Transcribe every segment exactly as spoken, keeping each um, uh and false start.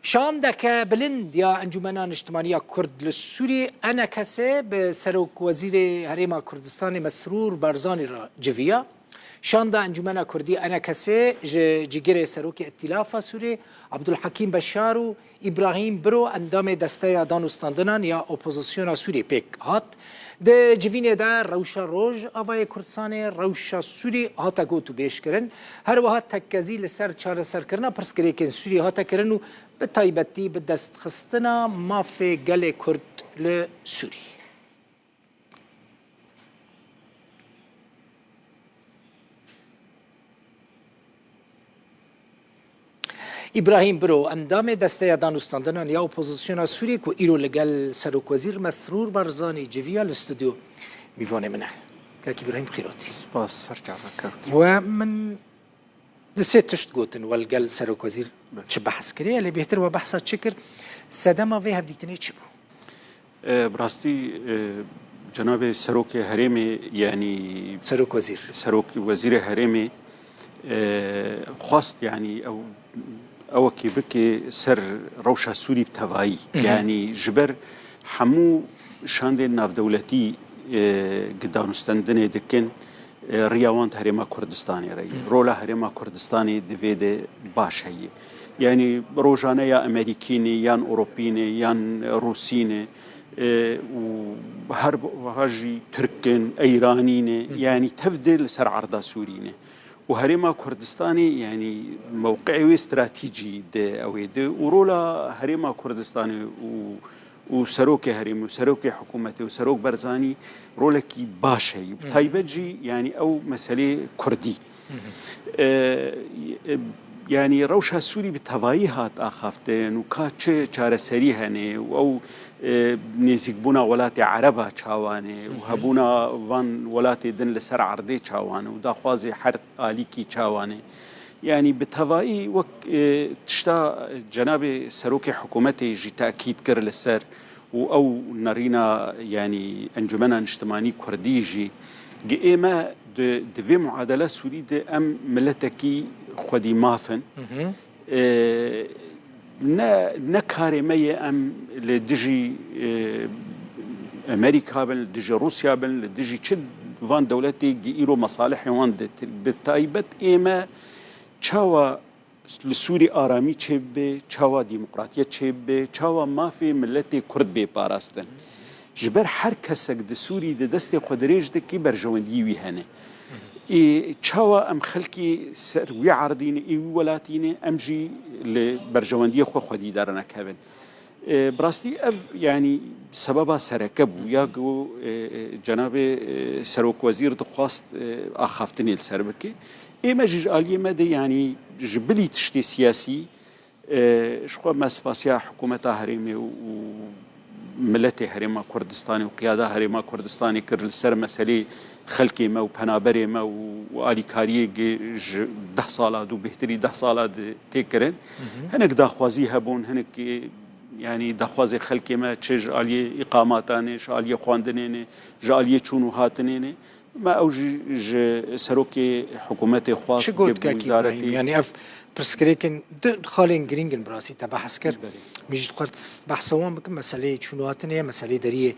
Şandeke bilind ya Encûmena Niştimanî ya Kurd li Sûrî, E N K S, bi Serokwezîrê Herêma Kurdistanê Mesrûr Barzanî re civiya. Şanda Encûmena Kurdî, E N K S, ji cîgirê Serokê Îtîlafa Sûrê Abdulhekîm Beşar û Îbrahîm Biro, endamê Desteya Dan û Standinan ya Opozisyona Sûrê, pêk hat. Di civînê de rewşa Rojavayê Kurdistanê, rewşa Sûrî hate gotûbêjkirin. Her wiha tekkezî li ser çareserkirina pirsgirêkên Sûrî hate kirin û bi taybetî bi destxistina mafê gelê Kurd li Sûrî. Îbrahîm Biro, endamê Desteya Dan û Standinan ya Opozisyona Sûriyê ku îro li gel Serokwezîr Mesrûr Barzanî civiya, li stûdyo mîvanê min e. Kak Îbrahîm, xîr hatî. Spas, ser çavaka. We min di sê tişt gotin, we li gel Serokwezîr Belê. çi behs kiriye, lê bêhtir we behsa çi kir? Sedema vê hevdîtinê çi bû? E, bi rastî, e, cenabê Serokê Herêmê, yanî Serok Wezîr. Serok Wezîrê Herêmê, e, xwest, yanî ew, ewekê bike ser rewşa Sûrî bi tevayî. Hı hı. Yanî ji ber hemû şandên navdewletî, e, gi danûstendinê dikin, e, riya wan di Herêma Kurdistanê re ye. Hı. Rola Herêma Kurdistanê di vê de baş heye. Yanî rojane ya Amerîkî ne, yan Ewropî ne, yan Rûsî ne, e, û her wiha jî Tirk in, Eyranî ne, Hı. yanî tev de li ser erda Sûrî ne. Û Herêma Kurdistanê, yanî mewqeyê wê stratejî de ew ê de û rola Herêma Kurdistanê û, û Serokê Herêmê û Serokê Hikûmetê û Serok Barzanî rolekî baş heye. Bi Hı hı. taybet jî, yanî ew meseleyê Kurdî. Hı hı. E, e, yanî rewşa Sûrî bi tevayî hat axaftin û ka çi çareserî hene û ew, e, nêzîkbûna welatê Ereba çawan e û Hı hı. hebûna van welatê din li ser erdê çawan e û daxwazê her alîkî çawan e. Yanî bi tevayî wek, e, tişta cenabê Serokê Hikûmetê jî tekîd kir li ser û ew nerîna, yanî Encûmena Niştimanî Kurdî jî, gi ê me di, di vê muadele Sûrî de em miletekî xwedî maf in. Hı hı. E, ne, ne karê me ye em li dijî, e, Amerîka bin, li dijî Rûsya bin, li dijî çi van dewletê gi îro mesalihê wan de, bi taybet ê me çawa li Sûrî aramî çêbibe, çawa demokratiyet çêbibe, çawa mafê miletê Kurd bê parastin. Ji ber her kesek di Sûrî de destê xwe dirêj dikî, berjewendiyê wî hene. Ê, çawa em xelkê ser wî erdî ne, ê wî welatî ne, em jî li berjewendiyê xwe xwedî dernekevin. E, bi rastî ev, yanî sebeba sereke bû. Ya ku, e, e, cenabê, e, Serokwezîr dixwast, e, axaftinê li ser bike. Ê me jî ji aliyê me de, yanî ji bilî tiştê siyasî, e, ji xwe me spasiya hikûmeta herêmê û, û miletê Herêma Kurdistanê û qiyada Herêma Kurdistanê kir li ser meselê xelkê me û penaberê me û, û alîkariyê gi ji deh sala dû, bêhtirî deh sala di tê kirin. Hı hı. Hinek daxwazî hebûn, hinek, e, yanî daxwazê xelkê me çi ji aliyê îqamatan e, ji aliyê xwendinê ne, ji aliyê çûn û hatinê ne. Me ew jî ji serokê hikûmetê xwest. Çi got, Kak Îbrahîm? Yanî ev pirsgirêkên du xalên girîng in, bi rastî te behs kir. Belê. Min jî dixwest behsa wan bikim, meseleyê çûn û hatinê ye, meseleyê deriyê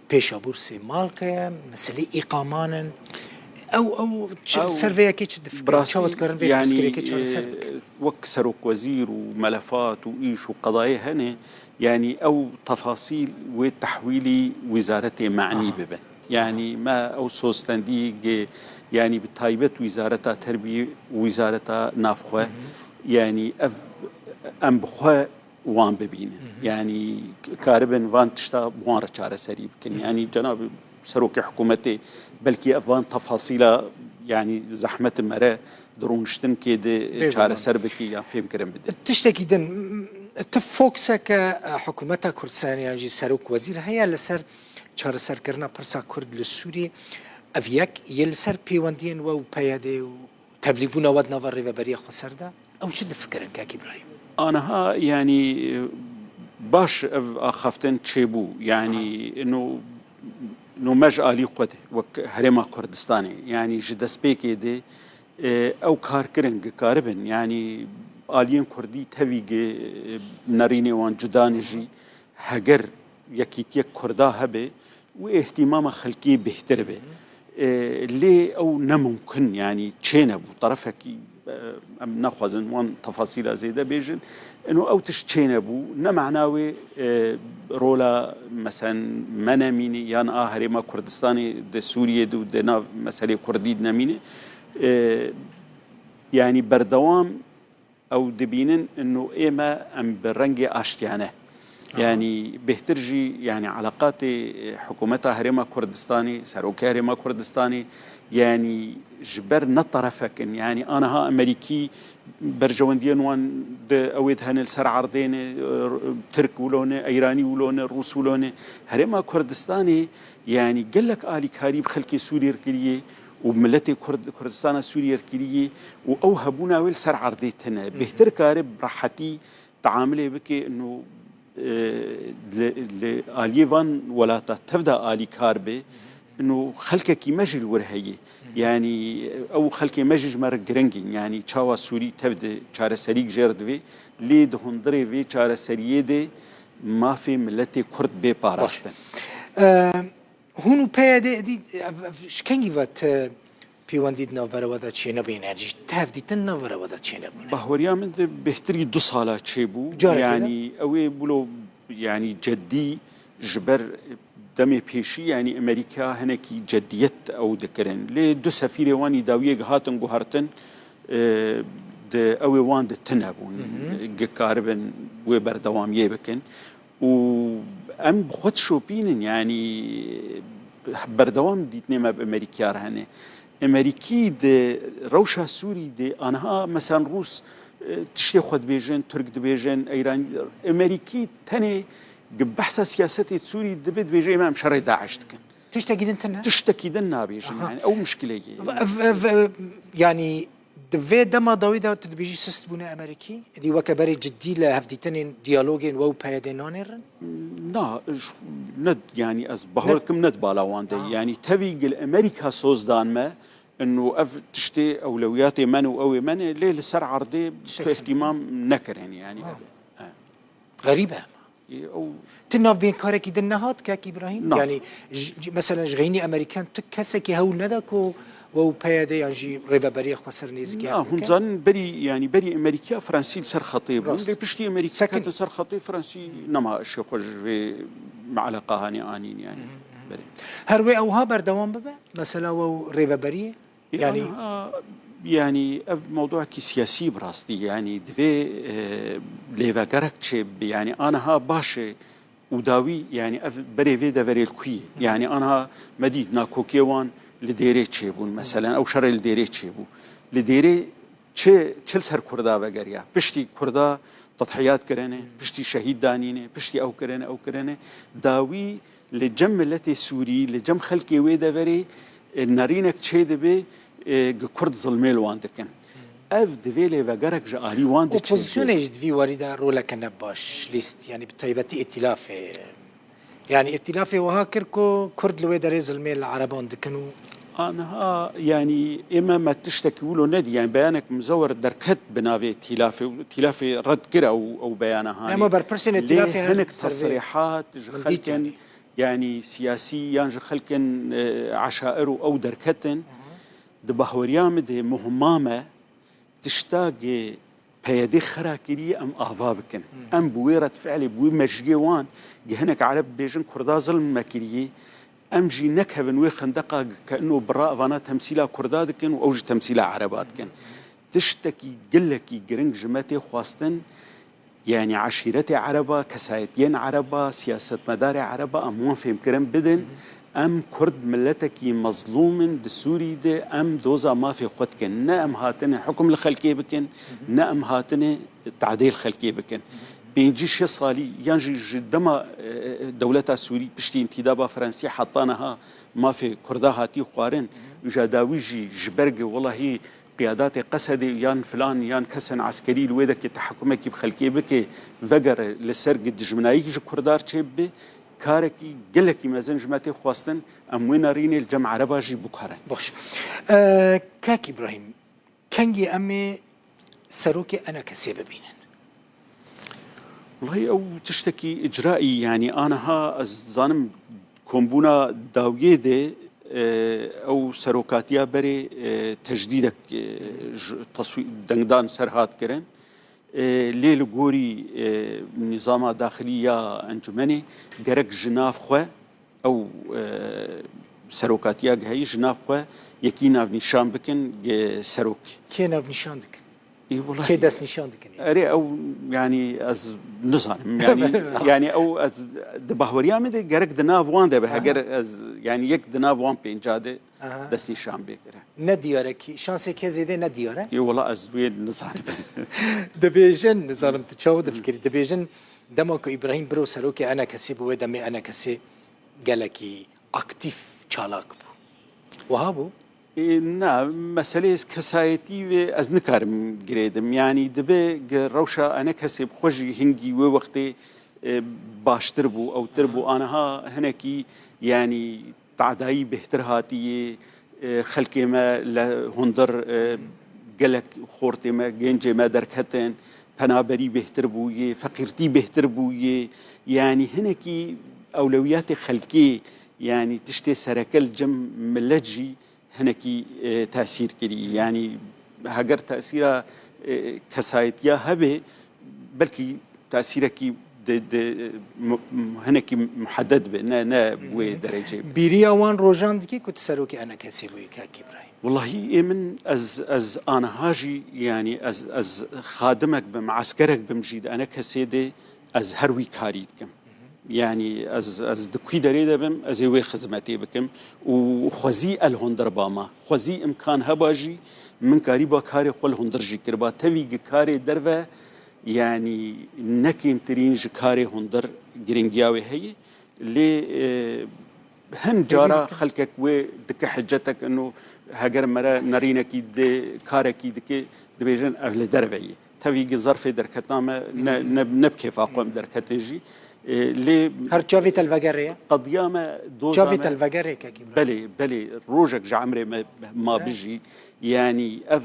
pêşa bûrsê malke ye, meseleyê îqaman in. Ew, ew çi, Ew, ser vê yekê çi difikirin? bi rastî, Çawa dikarin vê yanî, pirsgirêkê çareser e, bikin? Wek serokwezîr û melefat û îş û qedayê hene, yanî ew tefasîl wê tehwîlî wîzaretê menî Aha. bibin. Yanî me ew sostendî gi, yanî bi taybet wîzareta terbiyê û wîzareta navxwe, Hı hı. yanî ev em bi xwe wan bibînin. Hı hı. Yanî karibin van tişta bi wan re çareserî bikin. Hı hı. Yanî cenab serokê hikûmetê belkî ev van tefasîla, yanî zehmet mere di rûniştinkê de Bêguman. çareser bikî yan fêmkirin bide. Tiştekî din, tu fokseke, e, hikûmeta Kurdistanê yan jî serok wezîr heye li ser çareserkirina pirsa Kurd li Sûriyê? Ev yek, yê li ser pêwendiyên we û P Y D û tevlîbûna we di nava Rêveberiya Xweser de? Ew çi difikirin, Kak Îbrahîm? Aniha, yanî, baş ev axaftin çêbû. Yanî, Ha. no, no me ji alî xwe de, wek Herêma Kurdistanê, yanî ji destpêkê de, e, ew kar kirin, gi karibin. Yanî, Aliyên Kurdî tevî gi nerînê wan cuda ne jî, heger yekîtiyek Kurda hebe, wê îhtîmama xelkê bêhtir be. E, lê ew ne mumkin, yanî çênebû. Terefekî, e, em naxwazin wan tefasîla zêde bêjin. Ino ew tişt çênebû. Ne mana wê, e, rola, meselen, me nemîne, yan a Herêma Kurdistanê di Sûriyê de û di nav meselê Kurdî de nemîne. E, yanî berdewam ew dibînin ino ê me em bi rengê aştiyane. Aha. Yanî bêhtir jî, yanî eleqatê, e, hikûmeta Herêma Kurdistanê, Serokê Herêma Kurdistanê, yanî ji ber ne terefek in. Yanî aniha Amerîkî berjewendiyên wan di ew ê de hene li ser erdê ne, e, Tirk wilo ne, Eyranî wilo ne, Rûs wilo ne. Herêma Kurdistanê, yanî gelek alîkarî bi xelkê Sûriyê re kiriye û miletê Kurd, Kurdistana Sûriyê re kiriye û ew hebûna wê li ser erdê tine. Hı hı. Bêhtir kare bi rehetî teamilê bike, ino, e, li, li aliyê van welata tev de alîkar be, ino xelkekî me jî li wir heye. Hı hı. Yanî ew xelkê me jî ji me re giring in. Yanî çawa Sûrî tev de çareserîk jê re divê, lê di hundirê vê çareseriyê de mafê miletê Kurd bê parastin. Baş. E, Hûn û P Y D êdî, ev, ev, ji kengî ve ti pêwendî di navbera we de çênebûne? Ji ti hevdîtin navbera we de çênebûne? Bahweriya min de bêhtirî du sala çêbû. Carekê de? Yanî ew ê wilo, yanî ceddî ji ber demê pêşî, yanî Amerîka hinekî ceddiyet ew dikirin. Lê du sefîrê wan î dawiyê gihatin guhertin, e, di ew ê wan de tune bûn. Hı hı. Gikaribin wê berdewamiyê bikin. Û em bi xwe dişopînin, yanî berdewam dîtinê me bi Amerîkiya re hene. Amerîkî di rewşa Sûrî de aniha, meselen, Rûs, e, tiştê xwe dibêjin, Tirk dibêjin, Eyran, Amerîkî tenê gi behsa siyasetê Sûrî dibe, dibêje, ê me em şerê DAIŞ dikin. Tiştekî din tune? Tiştekî din nabêjin, aha, yanî ew muşkileyê. Ev, ev, ev, yanî Di vê dema dawî de tu dibêjî sist bûne Amerîkî? Êdî weke berê ciddî li hevdîtinên diyalogên we û P Y D nanêrin? Na, ş-, ne, yanî ez bawer dikim ne di bala wan de. Ha. Yanî tevî gil Amerîka soz dan me, ino ev tiştê ewlewiyatê me ne û ew ê me ne, lê li ser erdê tu îhtîmam nekirin, yanî. Ha. He. Xerîb e hema. Ê, ew Ti navbênkarekî din nehat, kek Îbrahîm? Na. Yanî, ji, ji, meselen, ji xeynî Amerîkan tu kesekî hewl neda ku we û P Y D yan jî rêveberiya xweser nêzîkî Na, hev hûn bike? Zanin berî, yanî berî Amerîkiya Fransî li ser xetê bûn. Rast. Lê piştî Amerîka Sekinî. Kete ser xetê, Fransî nema işê xwe ji vê eleqa hanê anîn, yanî. Hı hı, hı hı. Berê. Her wê ewha berdewam bibe? Mesela we û rêveberiyê? Ê, Yanî aniha, yanî ev mewduekî siyasî bi rastî, yanî divê, e, lêvegerek çêbibe. Yanî aniha baş e û dawî, yanî ev berê vê deverê li ku ye? Yanî aniha me dît nakokê wan li Dêrê çêbûn, meselen ew şerê li Dêrê çêbû. Li Dêrê çi, çi li ser Kurda vegeriya? Piştî Kurda tedhiyat kirine, piştî şehîd danîne, piştî ew kirine, ew kirine. Dawî li cem miletê Sûrî, li cem xelkê wê deverê, e, nerînek çêdibe, e, gi Kurd zilmê li wan dikin. Ev divê lêvegerek ji alî wan de çêbibe. Opozisyonê jî di vî warî de roleke ne baş lîst, yanî bi taybetî îtîlafê. Yanî îtîlafê wiha kir ku Kurd li wê derê zilmê li Ereban dikin û Aniha, yanî, ê me, me tiştekî wilo nedî. Yanî, beyanek mizewir derket bi navê îtîlafê û îtîlafê red kir ew, ew beyana hanê. Nema berpirsên îtîlafê her hinek ser vê tesrîhat ji min dît, xelkên, yanî. Yanî, siyasî yan ji xelkên, e, eşair û ew derketin. Hı hı. Di bahweriya min de muhima me tişta gi P Y D xera kiriye em ava bikin. Hmm. Em bi wê redfiilê, bi wê mejiyê wan, gi hinek Ereb dibêjin Kurda zilm me kiriye, em jî nekevin wê xindeqa ke ino bira evana temsîla Kurda dikin û ew jî temsîla Ereba dikin. Tiştekî gelekî giring ji me tê xwestin, yanî eşîretê Ereba, kesayetiyên Ereba, siyasetmedarê Ereba, em wan fêmkirin bidin. Em Kurd miletekî mezlûm in di Sûrî de, em doza mafê xwe dikin. Ne em hatine hukm li xelkê bikin, ne em hatine tadê li xelkê bikin. Pêncî şêst salî yan jî ji dema, e, e, dewleta Sûrî piştî întîdaba Fransî heta niha mafê Kurda hatî xwarin. Îja dawî jî ji ber gi welahî qiyadatê Qesedê yan filan yan kesên eskerî li wê de ke tehekumekî bi xelkê bike, vegere li ser gi dijminayîk ji Kurdar çêbibe, karekî gelekî mezin ji me tê xwestin, em wê nerînê li cem Ereba jî bikarin. Baş. E, kek Îbrahîm, kengî em ê serokê ENKSê bibînin? Wellahî ew tiştekî îcraî, yanî aniha ez zanim kombûna dawiyê de, e, ew serokatiya berê, e, tecdîdek, e, ji teswî-, dengdan ser hat kirin. E, lê li gorî, e, nîzama daxilî ya encûmenê gerek ji nav xwe ew, e, serokatiya giheyî ji nav xwe yekî navnîşan bikin gi serok. Kê navnîşan dikin? Ê, welahi. Kê destnîşan dikin? Erê ew, yanî ez nizanim. Yanî, yanî ew ez di bahweriya min de gerek di nav wan de be. Heger ez, yanî yek di nav wan pênca de Aha. destnîşan bê kire. Ne diyar e kî, şansê kê zêde ne diyar e? Ê, wela ez wê nizanim. Dibêjin, nizanim tu çawa difikirî, dibêjin dema ku Îbrahîm Biro serokê ENKSê bû, wê demê ENKSê gelekî aktîf, çalak bû. Wiha bû? Ê, na, meseleyê kesayetî wê ez nikarim girêdim. Yanî dibe ge rewşa ENKSê bi xwe jî hingî wê wextê, e, baştir bû, ewtir bû. Aniha hinekî, yanî tadayî bêhtir hatiyê, e, xelkê me li hundir, e, gelek xortê me, gencê me derketin, penaberî bêhtir bûyê, feqîrtî bêhtir bûyê. Yanî hinekî ewlewiyatê xelkê, yanî tiştê sereke li cem milet jî hinekî, e, tesîr kirî. Yanî heger tesîra, e, kesayetiya hebe, belkî tesîrekî di, di, mu-, mu-, hinekî muhedded be, ne, ne wê derecê be. Bîriya wan rojan dikî ku tu serokê ENKSê bûyî, kak Îbrahîm? Wellahî ê min, ez, ez aniha jî, yanî ez, ez xadimek bim, eskerek bim jî di ENKSê de ez her wî karî dikim. Yanî ez, ez di kwî derê de bim, ez ê wê xizmetê bikim û xwezî el hundir ba me. Xwezî imkan heba jî min karîba karê xwe li hundir jî kiriba. Tevî gi karê derve, yanî ne kêmtirîn ji karê hundir giringiya wê heye. Lê, e, hin cara xelkek wê dike hicetek ino heger mere nerînekî dê karekî dike, dibêjin ev li derve ye. Tevî gi zerfê derketna me ne, ne, ne bi kêfa xwe em derketin jî. E, lê Her çavê te li vegerê ye? Qediya me, doza Çavê me te li vegerê kek Îbrahîm? Belê, belê. Rojek ji emrê me ma bijî. Yanî ev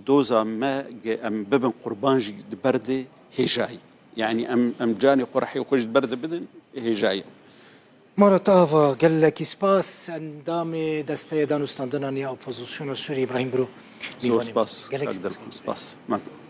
doza me ge em bibin qurban jî di ber de hêjayî. Yanî em, em canê xwe rihê xwe ji ber de bidin hêjayî. Mara te ava, gelekî spas. Endamê Desteya Danûstandinan ya Opozisyona Sûriyê Îbrahîm Biro. Zor spas. Gelek spas. Spas. Memnun.